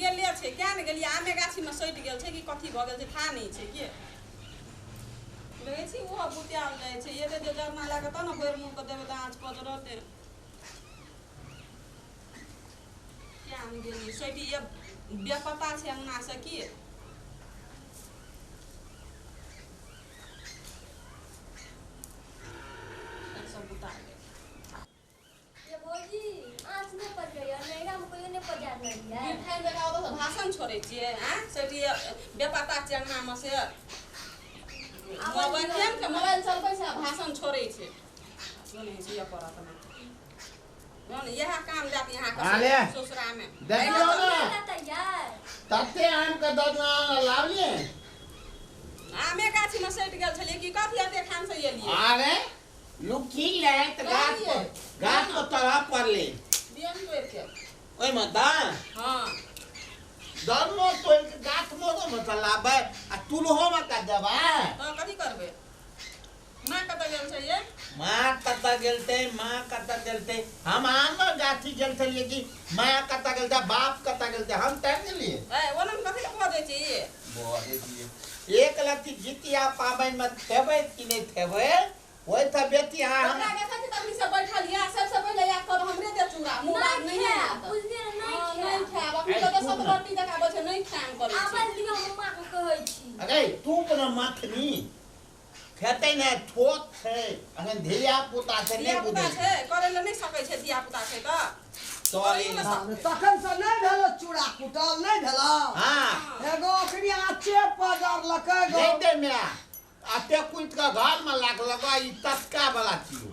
गेले छै, किया ने गेलियै? आमे गाछीमे सटि गेल छै कि कथी भऽ गेल छै, थाह नहि छै। के देखै छी ओहो बुतायल जाइ छै। एतै जे जरना लए कऽ तब ने भरि मुँहके देबै तऽ आँच पजरतै। किया ने गेलियै? सटि बेपता छै अङ्गनासँ की। सब बुता गेल। ये भौजी, आँच नहि पजरैया, नैहरामे कहियो नहि पजारने रहियै। बिरठाइन जकाँ ओतऽसँ भाषण छोड़ै छियै। आँय सटि बेपता छै अङ्गनामे से मोबाइल केहन के मोबाइल चलबै छै आ भाषण छोड़ै छै। सुनै छै ये पड़त ने ने इएह काम जात आले। यहाँ ससुरामे। देखियौ ने। तैयार तते आम के ददना लावलिए। आमे गाछीमे सटि गेल छलियै कि कथी एते खान से एलियै? अरे लुकी ले त गाछ पर, गाछ पर तरह पड़ले। दियन तोड़ि के। ओहिमे दा हँ दरनो तोड़ि के गाछ मोड़ो मे त लाबै आ तुलहो मे का देबै। तऽ कथी करबै? माँ कतऽ गेल छै ये? माँ कतऽ गेलतै, माँ कतऽ गेलतै? हम आम गाछी गेल छलियै कि माँ कतऽ गेलतै, बाप कतऽ गेलतै, हम तैं गेलियै। ए ओना कथी लए बजै छी? बजै छियै। एक लत्ती जितिया पाबनिमे थेबै कि नहि थेबै, ओहि तऽ बेटी अहाँ ओकरा देखै छी तखनी से बैठल ये, सबसे पहिले याद कर हमरे दे चूड़ा मुँह बात नहि नहीं खायब, आयत। बुझलियै ने, हँ, नहि नहि खायब। खायब। अखनी तऽ सब रोटी जकाँ बजै छै, नहि खायब करै छै। आवाज दियौ, मम्मा के कहै छी। अरे तू अपना मथनी खेतै ने, छोट छै अखन, धिया पुता छै, नहि धिया पुता बुझै छै, करै लए नहि सकै छै, धिया पुता छै तऽ चलै। बाप रे, तखन से नहि भेलो चूड़ा कुटल, नहि भेलो। हँ। एगो ओकरी आँचे पजरलकै गो। नहि दे माय, अते कुटि कऽ घरमे लागलक। ई तटका वाला छियौ।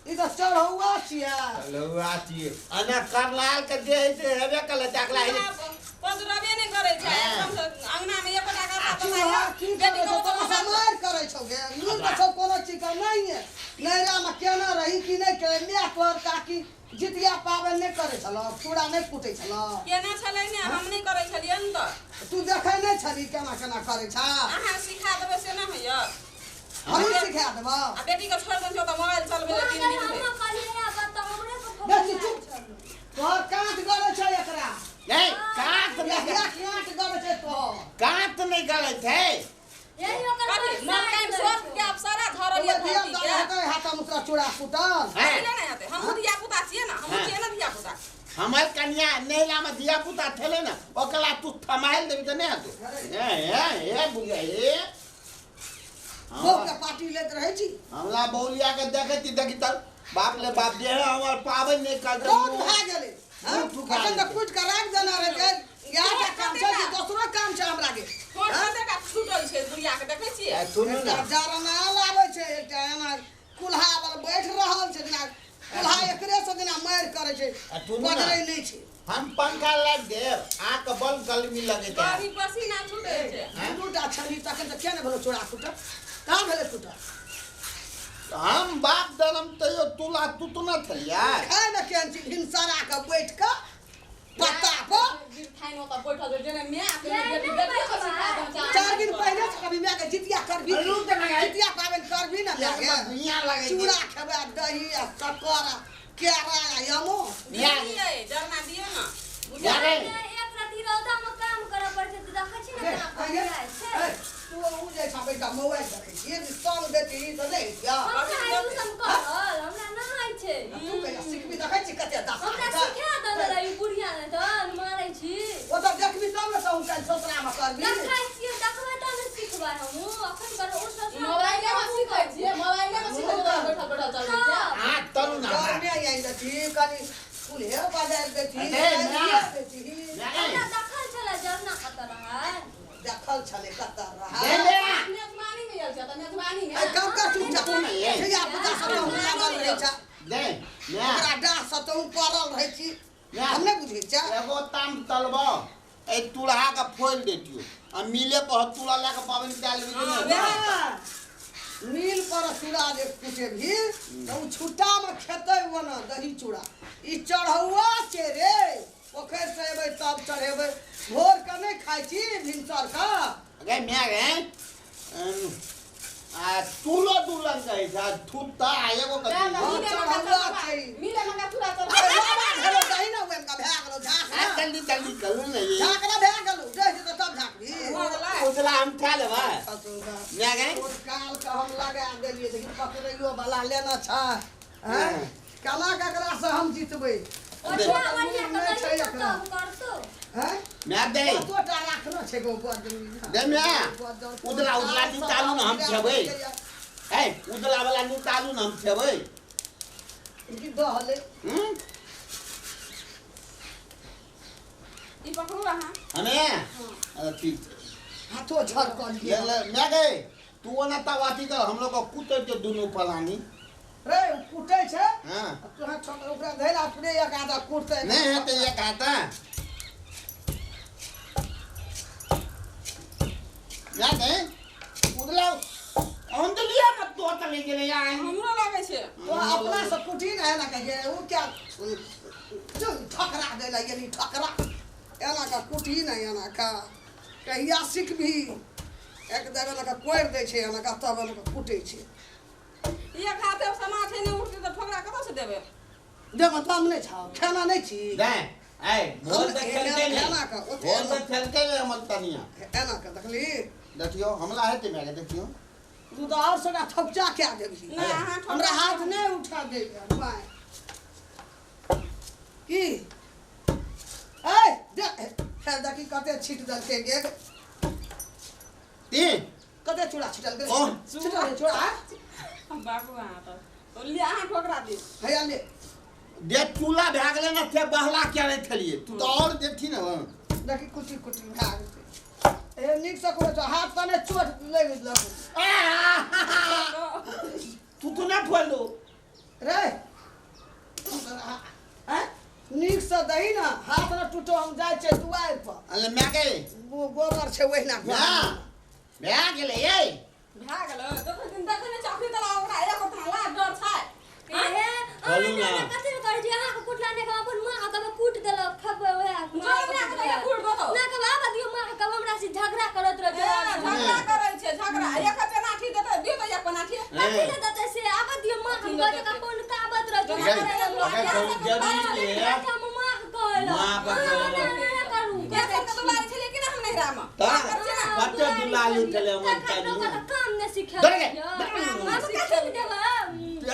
ई तऽ चढ़ौआ छियै। लौआ छियै, एना करलाल के जे होइ छै हेबे कलै तऽ अगला होइ छै। पजरबे नहि करै छै। हँ। एकदमसँ अङ्गनामे एकोटा आ कपड़ा चूल्हा की बेटी करै छौ? के तोरा ओतऽ समारि करै छौ गे? लूरि तऽ छौ कोनो चीज के नहि। नैहरामे केना रही कि नहि केना? माय तोहर काकी जितिया पाबनि नहि करै छलौ? चूड़ा नहि कुटै छलौ? केना छलै ने, हम नहि करै छलियै ने तऽ। तू देखै नहि छली केना केना करै छ? अहाँ सिखा देबै से नहि होइए? हमहूँ सिखा देबौ। आ बेटीके छोड़ि देने छै ओतऽ मोबाइल चलबै लए माँ 3 गै, दिन भरि। हम कहलियै बात तऽ हमरे के बेसी फपनाइ चुप। छलौ। तोहर काँट गड़ै छै एकरा। नहि, काँट नहि। यहिया काँट गड़ै छै तोहर। काँट नहि गलै छै। यही ओकर कथी परसाद मलकाइन दै स्वर्ग छौ। के अप्सरा झरल ये ओहिमे धिया धरती पुता के हेतै हाथा मुसरा चूड़ा कुटल? हैं? कथी लए नहि हेतै? हमहूँ धिया पुता छियै ने, हमहूँ हँ। छियै ने धिया पुता। हमर कनिया नैलामे धिया पुता छलै ने, ओकरा तू थमाइल देबी तऽ नहि हेतौ। हे हे हे बुझै हे। बहुके पार्टी लैत रहै छी। हमरा बौलिया के देखै छी, देखी तऽ बाप ले बाप जे है हमर पाबनि नहि करतै। रौद भए गेलै। हँ? मुँह थुका अखन तऽ जेतै। कुटि कऽ राखि देने रहै। इएह टा काम छै कि दोसरो काम छै हमरा के? ठोर कतेक छूटल छै बुढ़िया के, देखै छियै? ए, सुनू एकटा ने। जरना लाबै छै, एकटा एना कुल्हा पर बैठ रहल छै, जेना कुल्हा एकरे से जेना मारि करै छै। आ सुनू ने। पजरै नहि छै। हम पंखा लागि देब, अहाँके बड़ गर्मी लगैत है। गर्मी पसीना छूटै छै। दूटा छली तखन तऽ किया नहि भेलो चूड़ा कुटल? कहाँ भेलै कुटल? हम बाप दरम तैयो तुला तुतना छलियै। खाय ने केहन छी भिनसरा के बैठ कऽ पत्ता पर। बिरठाइन ओतऽ बैठल छै जेना माय के नहि, बेटी नहि बेटियो के बैठबै। सिखा देने छै। 4 दिन पहिले से कभी माय के जितिया करबी? रुक तऽ लगाइ। जितिया पाबनि करबी ने माय के? दुनिया लगै छै। चूड़ा खेबै आ दही आ शक्कर आ केरा आ आमो। दियै जरना दियौ ने। यारे। एक राति रौदामे काम करऽ पड़ै छै तऽ देखै छी ने केना फरियाइ छै। तू उ जे छा बेटा मोबाइल देखै छियै, संग देती तऽ नहि हेतियै। हमरा हइ ट्यूशन करल, हमरा नहि होइ छै। तू कहिया सिखबी? देखै छी कते दशा। हमरा सिखा देने रही बुढ़िया, नहि तऽ मारै छी। ओतऽ देखबी तब ने तहूँ काल्हि ससुरामे करबी। देखै छियै, देखबै तब ने सिखबै हमहूँ। अखन कर ओ ससुरा मोबाइलेमे सिखै छियै, मोबाइलेमे सिखै छियै, बैठल बैठल चलबै छै। अहाँ तरू ने। घरमे आनि देती, कनि कुल्हे बजारि देती। अरे, डालिए देती। हमरा देखल छलै जरना कतऽ रहै। देखल छलै कतऽ दे रहै। दे। मेजबानी मे आयल छै तऽ मेजबानी मे। ऐ कम कर, चुपचाप। तू नहि, ए। धिया पुता सब तहूँ लागल रहै छै। दे माय। ओकरा डाँह सब तहूँ पड़ल रहै छी। माय। हम नहि बुझै छियै। एगो ताम तलबो एहि तुरहा के फोड़ि देतियो आ मिले पर तुरा लए कऽ पाबनि दए लेबी कि हँ, नहि? वएह। मिल पर चूड़ा जे कुटेबही तऽ ओ छुट्टामे खेतै ओना दही चूड़ा। ई चढ़ौआ छै रे, पोखरि से एबै तब चढ़ेबै। भोर के नहि खाइ छी भिनसर के? गै माय गे, आ तुलो दू रंग के होइ छै, आ थुत्ता आ एगो वएह कथी। तऽ मिले चढ़ौआ मका चढ़ौआ। छै। मिले मका चूड़ा अरे चढ़ौआ। बाबा भेलो दही ने, ओहिमे भए गेलो झाँस आ ने। जल्दी जल्दी करू ने ये। झाँकना भए गेलौ दे जेतौ तब झाँकबी। भऽ गेलै। उजला हम खा लेबै। मै गए। काल के हम लगा देलियै, लेकिन पकड़ैयो वाला लेना छै। हैं, केना ककरा से हम जीतबै? ओठिया ओठिया नहि छै कतौ एकरा। तब करतो। हैं, मै दे। कतोटा राखना छै गो बड़। दे मै। उजला उजला निकालू ने, हम खेबै। ए, उजला वाला निकालू ने, हम खेबै। की दहले? हम्म। ई पकड़ू अहाँ। हमे अच्छा ठीक छै। हाथो झरकल। ले ले मै गए, तू ओना तब अथी कर, हम लोग कुटे के दुनू पलानी। रे, उ कुटै छै। हाँ। तोरा छोड़, ओकरा धैला अपने एक आधा कुटतै। नहीं है तो ये कहता मै गए, उजला हम तो लिया मत, तो चले गेले यार। हमरो लागै छै। तो अपना से कुटी ने एना कहिए, उ क्या चल ठकरा देला, यानी ठकरा एना का कुटी ने एना का कहिया सिखबी? एक दर एना का कोरि दै छै एना का, तब एना का कुटै छै। एक हाथे समा छै, नहि उठतै तऽ ठोकरा कतऽ से देबै? देखो दम नहि छौ, खाना नहि छी। दे ए, बोल तऽ खेलते नहीं। एना का ओते। बोल तऽ खेलते नहीं हमर तनिया। एना का देखली। देखियो हमला हेतै मै, देखियो। तू तऽ आओर सभटा थपचा कए देबही। नहि, अहाँ ठोकरा। हमरा हाथ नहि उठा दे बाय की। ए देख, फेर देखी कते छीट देलकै गे। तीन। कते चूड़ा छिटलकै? ओ। छिटल चूड़ा। बाबू, अहाँ तऽ तो लिअ, अहाँ ठोकरा दियौ। हैया ले। दे, चूल्हा भए गेलै ने, से बहला किया नहि खेलियै तू तऽ आओर देखी ने। देखी, कुटी कुटी भए गेलै। ए, नीकसँ करै छौ, हाथ तने चोट लागि लगू। तू तो नहि फोलू। रे आँय, नीकसँ दही ने, हाथ ने टूटो। हम जाइ छियै दुआरि पर। अरे मै गए। गोबर छै ओहिना। मै भए गेलै ये। भए गेलै, दोसर दिन देखै नहि छै, अखनी तऽ ओकरा एक लाज डर छै। हे। बोलू ना। अहाँ कथी ले करै छी? अहाँके कुटला नहि, अपन माँ के कभी कूट देलक, खेबै ओएह। जो हमरा के कहिया कूट देतौ? ना, कभी आबऽ दियौ माँ के, कभी हमरा से झगड़ा करत रहै। ए, झगड़ा करै छै झगड़ा। एक पेनाठी देतै, दियौ तऽ एक पेनाठी। कथी ले देतै से? आबऽ दियौ माँ के, कहै छै अपन काबत रहै छै। गई, अगर जरूरी है। माँ के कहलक। माँ के कहलक। करू। एक के दुलारी छलियै कि ना हम नैहरामे? तऽ कते दुलारी छलै हमर तनिया। काम नहि सिखल। डर गए। माँ के कथी ले देबै?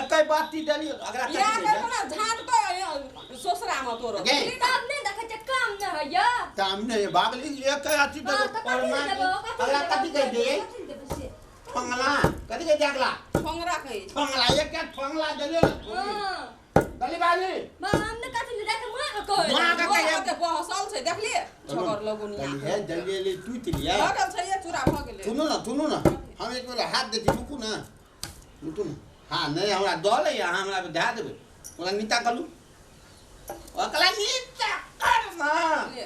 एकै बाती देलियै अगरा। इएह कथी करबो ने, झाँटतौ ससुरामे तोरो। गई। तब नहि देखै छै, काम नहि होइया। सामने बाबली एकै अथी हाँ, देलक तऽ पर कथी माँ ले देबै? कथी अगला ले कथी देबै? कहि दे? कथी ले देबै से? ठोंगला कथी कहि दे अगला? ठोंगरा कहै छै। ठोंगला, एक एक ठोंगला देलियै ने। हाँ। दली बाली। माँ, हम नहि कथी ले देखे, माँ के कहै। माँ के कहिया। कते बहसल छै, देखलियै झगड़ लगुनिया? हे, जल्दी जल्दी टूटि लिया। भऽ गेल छै ये, चूड़ा भऽ गेलै। सुनू ने, सुनू ने, हम एक बेर हाथ दै छी, रुकू ने, रुकू ने। हाँ, नहि हमरा दऽ लै, अहाँ हमरा दए देबै। ओकरा नीता कलू, ओकरा नीचा कर ना। ले।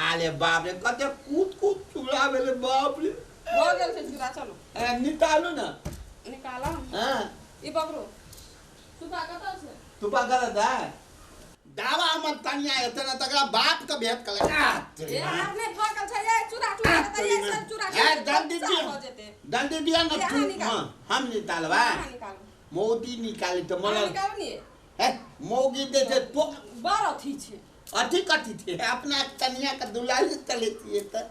आले बाप रे, कते कूद कूद चूड़ा भेलै, बाप रे। भऽ गेल छै चूड़ा, चलू। ए, निकालू ने। निकालऽ। हाँ। ई पकड़ू, सुपा कतऽ छै? तू पकड़ दे दावा, हमर तनिया एतै ने तकरा बाप के भेंट कले। ए, हाथ नहि भऽ गेल छै ये चूड़ा टूट जेतै ये सब चूड़ा। ए, जल्दी दियौ। भऽ जेतै। जल्दी दिया ने। ए, अहाँ तू निकालू। हाँ, हम निकालबै। अहाँ निकालू। मोदी निकाली तऽ अहाँ मरल। निकालू ने। हे, मौगी दे छै तो। बड़ अथी छै। अथी कथी थे? अपना तनिया के दुलारी चले छियै तऽ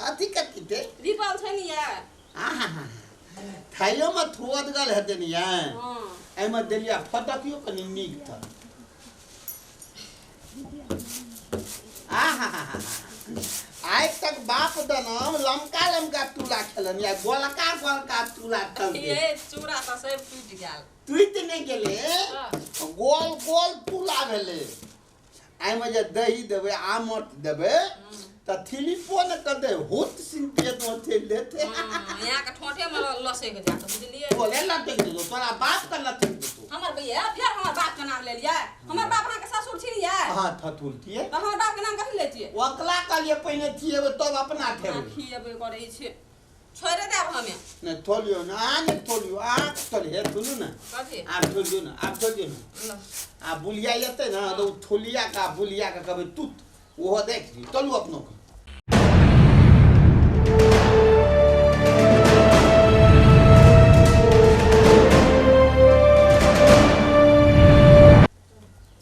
अथी कथी थे? रिपल छै ने ये। आहा, थाइयो में थुअदगल हेतै ने ये। हँ। एहिमे देलियै, फटकियो कनि नीक तऽ। आहा, आइ तक बाप दनम लमका लमका चूड़ा खेलनि या गोलका गोलका चूड़ा खेलकै। ये चूड़ा तऽ सब टूटि गेल। टूटि नहि गेलै। हँ। गोल गोल चूड़ा भेलै। एहिमे जे दही देबै, आमट देबै तऽ थिलिपो ने करतै, हुत सिन पेटमे चलि जेतै। हँ, यहाँके ठोंठेमे लसैक जायत, बुझलियै? तोरे लटकि जेतौ, तोरा बाप के लटकि जेतौ। हमर भैया, फेर हमर बाप के नाम लेलियै? हमर बाप अहाँके ससुर छी ने यै? अहाँ थथुल छियै। तऽ हमर बाप के नाम कथी लै छियै? ओकला कहलियै पहिने खिएबै तब अपना अहाँ खेबै। खिएबै करै छै, छोड़ि देब हमे। नहि थोलियौ ने, अहाँ नहि थोलियौ, अहाँ थोलियै। सुनू ने। कथी? आब थोलियौ ने, आब थोलियौ ने। ल। आ बुलिया एतै ने तऽ ओ थोलिया के आ बुलिया के कहबै तुत, ओहो देख ली। चलू अपनो के।